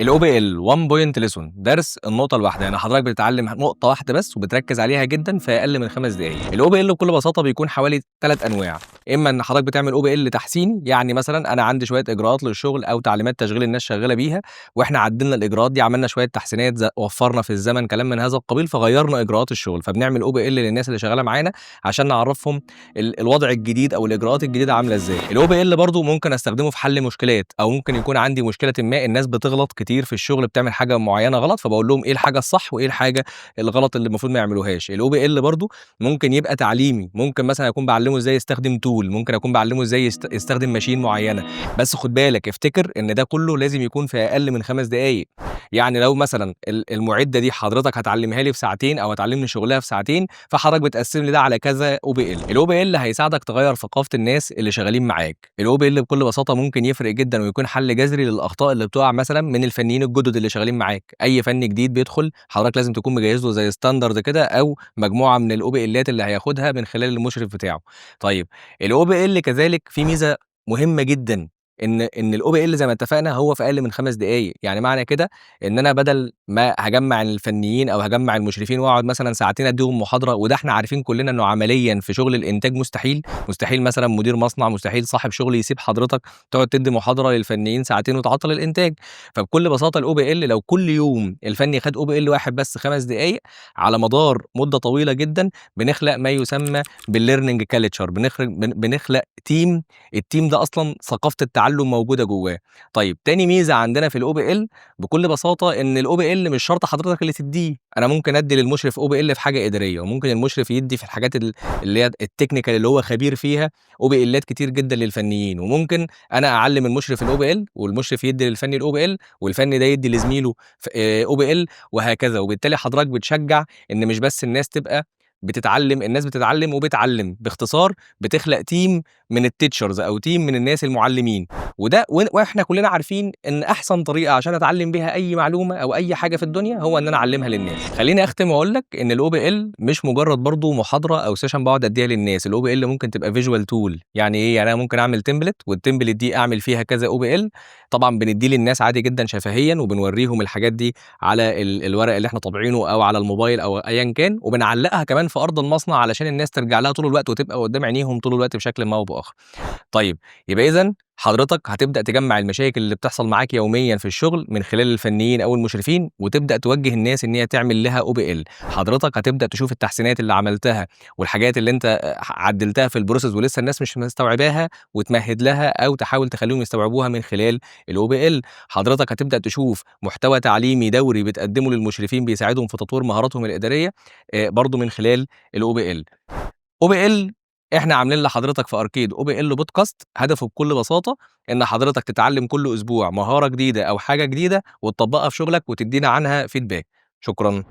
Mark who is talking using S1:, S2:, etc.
S1: الOBL one point lesson، درس النقطة الواحدة، يعني حضرتك بتتعلم نقطة واحدة بس وبتركز عليها جدًا في أقل من 5 دقايق. الOBL بكل بساطة بيكون حوالي 3 أنواع، إما إن حضرتك بتعمل OBL تحسيني، يعني مثلًا أنا عندي شوية إجراءات للشغل أو تعليمات تشغيل الناس شغالة بيها، وإحنا عدّلنا الإجراءات دي، عملنا شوية تحسينات، وفّرنا في الزمن، كلام من هذا القبيل، فغيّرنا إجراءات الشغل، فبنعمل OBL للناس اللي شغالة معانا عشان نعرّفهم الوضع الجديد أو الإجراءات الجديدة عاملة إزاي. الOBL برضه ممكن أستخدمه في حل مشكلات، أو ممكن يكون عندي مشكلةٍ ما، الناس بتغلط كتير في الشغل، بتعمل حاجة معيّنة غلط، فباقول لهم إيه الحاجة الصح وإيه الحاجة الغلط اللي المفروض ما يعملوهاش. الOBL برضه ممكن يبقى تعليمي، ممكن مثلًا أكون باعلّمه إزاي يستخدم tool، ممكن أكون باعلّمه إزاي يستخدم machine معيّنة، بس خُد بالك، افتكر إن ده كله لازم يكون في أقل من 5 دقايق. يعني لو مثلًا المُعدة دي حضرتك هتعلّمها لي في ساعتين أو هتعلّمني شغلها في ساعتين، فحضرتك بتقسّم لي ده على كذا OBL. الOBL هيساعدك تغيّر ثقافة الناس اللي شغالين معاك. الOBL بكل بساطة ممكن يفرق جدًا ويكون حل جذري للأخطاء اللي بتُقع مثلًا من الفنيين الجُدد اللي شغالين معاك. أي فني جديد بيدخل حضرتك لازم تكون مجهّز له زي standard كده أو مجموعة من الOBLات اللي هياخدها من خلال المشرف بتاعه. طيب، الOBL كذلك فيه ميزة مهمة جدًا، إن الOBL زي ما اتفقنا هو في أقل من 5 دقايق، يعني معنى كده إن أنا بدل ما هاجمّع الفنيين أو هاجمّع المشرفين وأقعد مثلًا ساعتين أدّيهم محاضرة، وده إحنا عارفين كلنا إنه عمليًا في شغل الإنتاج مستحيل، مستحيل مثلًا مدير مصنع، مستحيل صاحب شغل يسيب حضرتك تقعد تدّي محاضرة للفنيين ساعتين وتعطّل الإنتاج. فبكل بساطة الOBL لو كل يوم الفني خد OBL واحد بس 5 دقايق على مدار مدة طويلة جدًا، بنخلق ما يسمى بالlearning culture، بنخرج بن بنخلق team، الteam ده أصلًا ثقافة التعلم موجودة جواه. طيب، تاني ميزة عندنا في الOBL بكل بساطة إن الOBL مش شرط حضرتك اللي تدّيه، أنا ممكن أدّي للمشرف OBL في حاجة إدارية، وممكن المشرف يدّي في الحاجات اللي هي الtechnical اللي هو خبير فيها OBLات كتير جدًا للفنيين، وممكن أنا أعلّم المشرف الOBL والمشرف يدّي للفني الOBL والفني ده يدّي لزميله ف OBL وهكذا، وبالتالي حضرتك بتشجّع إن مش بس الناس تبقى بتتعلّم، الناس بتتعلّم وبتعلّم، باختصار بتخلق team من الteachers أو team من الناس المعلمين، وده وإحنا كلنا عارفين إن أحسن طريقة عشان أتعلّم بيها أي معلومة أو أي حاجة في الدنيا هو إن أنا أعلّمها للناس. خلّيني أختم وأقول لك إن الOBL مش مجرد برضه محاضرة أو session باقعد أدّيها للناس، الOBL ممكن تبقى visual tool. يعني إيه؟ يعني أنا ممكن أعمل template والtemplate دي أعمل فيها كذا OBL، طبعًا بندّيه للناس عادي جدًا شفهيًا وبنورّيهم الحاجات دي على الورق اللي إحنا طابعينه أو على الموبايل أو أيًا كان، وبنعلّقها كمان في أرض المصنع علشان الناس ترجع لها طول الوقت وتبقى قدّام عينيهم طول الوقت بشكل ما أو بآخر. طيب، يبقى إذًا حضرتك هتبدأ تجمّع المشاكل اللي بتحصل معاك يوميًا في الشغل من خلال الفنيين أو المشرفين، وتبدأ توجّه الناس إن هي تعمل لها OBL. حضرتك هتبدأ تشوف التحسينات اللي عملتها والحاجات اللي أنت عدّلتها في الprocess ولسه الناس مش مستوعباها وتمهِّد لها أو تحاول تخلّيهم يستوعبوها من خلال الOBL. حضرتك هتبدأ تشوف محتوى تعليمي دوري بتقدّمه للمشرفين بيساعدهم في تطوير مهاراتهم الإدارية برضه من خلال الOBL. OBL إحنا عاملين لحضرتك في أركيد OBL podcast، هدفه بكل بساطة إن حضرتك تتعلم كل أسبوع مهارة جديدة أو حاجة جديدة وتطبّقها في شغلك وتدّينا عنها feedback. شكرًا.